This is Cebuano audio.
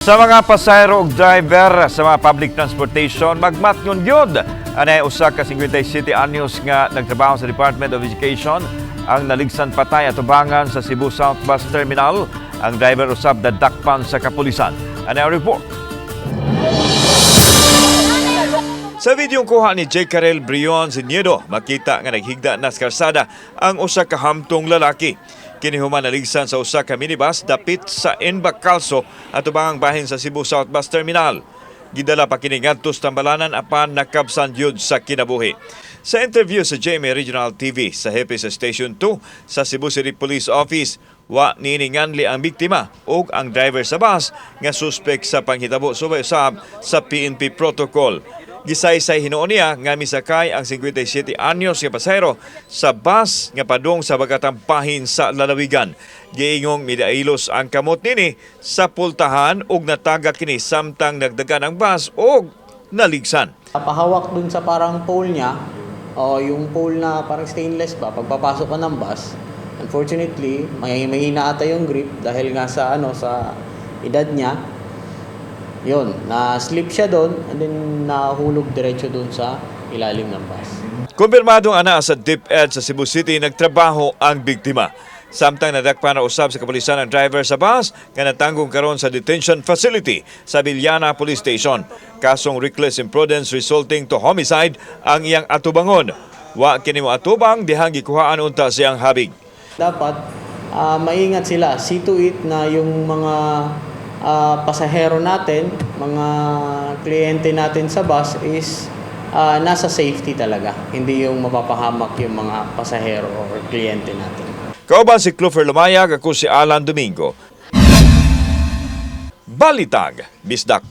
Sa mga pasahero ug driver sa mga public transportation, magmatngon gyud anay usa ka 57 anyos nga nagtrabaho sa Department of Education ang naligsan patay atubangan sa Cebu South Bus Terminal. Ang driver usab dadakpan sa kapulisan. Anay ang report. Sa videong kuha ni J. Karel Brion Siniedo, makita nga naghigda na sa karsada ang usa ka hamtong lalaki. Kini human naligsan sa usa ka minibus dapit sa Enbacalso atubangang bahin sa Cebu South Bus Terminal. Gidala pa kini ngadto sa tambalanan apan nakabsan gyud sa kinabuhi. Sa interview sa GMA Regional TV sa hepe sa Station 2 sa Cebu City Police Office, wa nininganli ang biktima ug ang driver sa bus nga suspek sa panghitabo subay usab sa PNP protocol. Gisaysay hinuon niya nga misakay ang 57 anyos nga pasahero sa bus nga padung sa bagatang bahin sa lalawigan. Giingong midailos ang kamot nini sa pultahan ug nataga kini samtang nagdagan ang bus ug naligsan. Pahawak dun sa parang pole niya, o yung pole na parang stainless ba, pagpapasok ka ng bus, unfortunately, may mahina ata yung grip dahil nga sa ano sa edad niya. Yun, na-slip siya doon and then nahulog diretso doon sa ilalim ng bus. Kumpirmadong ana sa DepEd sa Cebu City nagtrabaho ang biktima. Samtang nadakpan na usab sa kapulisan ang driver sa bus nga natanggong karon sa detention facility sa Villana Police Station. Kasong reckless imprudence resulting to homicide ang iyang atubangon. Wa kini mo atubang dihang gikuhaan unta siyang habig. Dapat maingat sila. See to it na yung mga pasahero natin, mga kliyente natin sa bus is nasa safety talaga. Hindi yung mapapahamak yung mga pasahero or kliyente natin. Kauban si Clover Lumayag, ako si Alan Domingo. Balitag, Bisdak.